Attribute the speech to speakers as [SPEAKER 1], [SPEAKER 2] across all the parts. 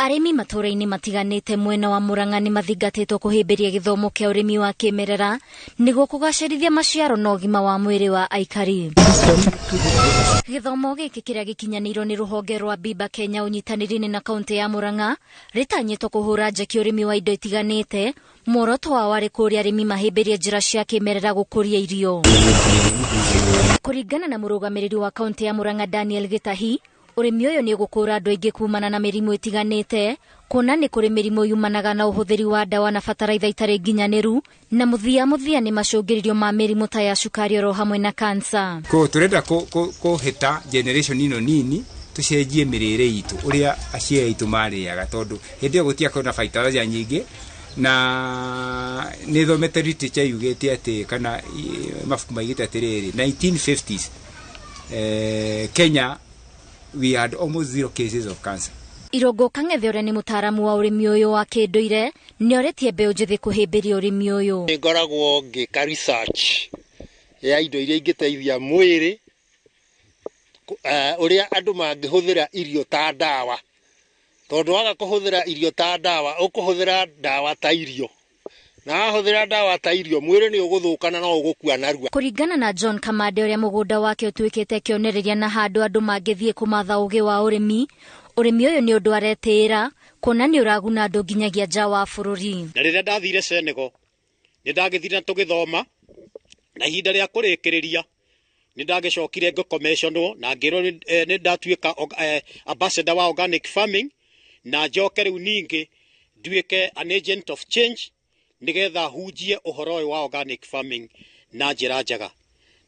[SPEAKER 1] Arĩmi matũũra-inĩ matiganĩte mwena wa Murang'a nĩ mathingatĩtwo kũhĩmbĩria gĩthomo kĩa ũrĩmi wa kĩmerera nĩguo kũgacĩrithia maciaro na ũgima wa mwĩrĩ wa aikari. Gĩthomo gĩkĩ kĩrĩa gĩkinyanĩirwo nĩ rũhonge rwa Biba Kenya ũnyitanĩri-inĩ na kaunti ya Murang'a rĩtanyĩtwo kũhũra njeki ũrĩmi wa indo itiganĩte. Muoroto wao warĩ kũũria arĩmi mahĩmbĩrie njĩra cia kĩmerera gũkũria irio. Kũringana na mũrũgamĩrĩri wa kaunti ya Murang'a Daniel Gĩtahi, ũrĩmi ũyũ nĩ ũgũkũra andũ aingĩ kumana na mĩrimũ ĩtiganĩte, kuona nĩ kũrĩ mĩrimũ yumanaga na ũhũthĩri wa ndawa na bataraitha itarĩ nginyanĩru, na mũthia mũthia nĩ macũngĩrĩrio ma mĩrimũ ta ya cukari oro hamwe na kansa.
[SPEAKER 2] Koguo tũrenda kũhĩta generation ĩno nini tũcenjie mĩrĩre itũ ũrĩa aciari aitũ marĩaga, tondũ hĩndĩ ĩyo gũtiakorwo na fertilizer nyingĩ, na nĩ thomete literature yugĩte atĩ kana mabuku maigĩte atĩrĩrĩ, 1950s Kenya we had almost zero cases of cancer.
[SPEAKER 1] Irũngũ Kang'ethe ũrĩa nĩ mũtaaramu wa ũrĩmi ũyũ wa kĩndũire nĩorĩtie mbeũ njĩthĩ kũhĩmbĩria ũrĩmi ũyũ.
[SPEAKER 3] Nĩ ngoragwo ngĩka research ya indo iria ingĩteithia mwĩrĩ, ũrĩa andũ mangĩhũthĩra irio ta ndawa, tondũ waga kũhũthĩra irio ta ndawa ũkũhũthĩra ndawa ta irio, na wahũthĩra ndawa ta irio mwĩrĩ nĩ ũgũthũka na no ũgũkua narua.
[SPEAKER 1] Kũringana na John Kamande ũrĩa mũgũnda wake ũtuĩkĩte kĩonereria na handũ andũ mangĩthiĩ kũmatha ũgĩ wa ũrĩmi, ũrĩmi ũyũ nĩ ũndũ aretĩĩra kuona nĩ ũraguna andũ nginyagia nja wa bũrũri.
[SPEAKER 4] Na rĩrĩa ndathire Senegal nĩ ndagĩthire na tũgĩthoma, na ihinda rĩa kũrĩkĩrĩria nĩ ndagĩcokire ngĩcommissionwo na ngĩrwo nĩ ndatuĩka ambassador wa organic farming, na njoke rĩu ningĩ nduĩke an agent of change nĩgetha hunjie ũhoro ũyũ wa organic farming na njĩra njega.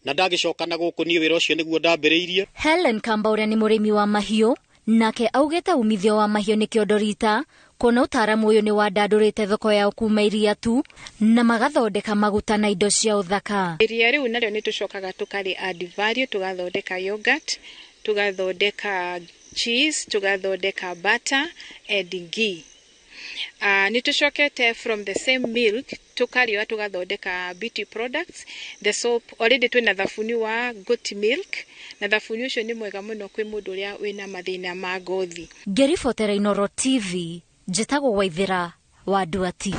[SPEAKER 4] Na ndagĩcoka na gũkũ niĩ wĩra ũcio nĩguo ndambĩrĩirie.
[SPEAKER 1] Helen Kamba ũrĩa nĩ mũrĩmi wa mahiũ nake augĩte umithio wa mahiũ nĩ kĩondo rita, kuona ũtaaramu ũyũ nĩ wandandũrĩte thoko yao kuma iria tu na magathondeka maguta na indo cia ũthaka.
[SPEAKER 5] Iria rĩu narĩo nĩ tũcokaga tũkarĩ add value, tũgathondeka yogurt, tũgathondeka cheese, tũgathondeka butter and ghee. Nĩ tũcokete from the same milk tũkarĩoya tũgathondeka beauty products, the soap. Already twĩna thabuni wa goat milk, na thabuni ũcio nĩ mwega mũno kwĩ mũndũ ũrĩa wĩna mathĩna ma ngothi.
[SPEAKER 1] Ngĩribotera Inooro TV, njĩtagwo Waithĩra wa Nduati.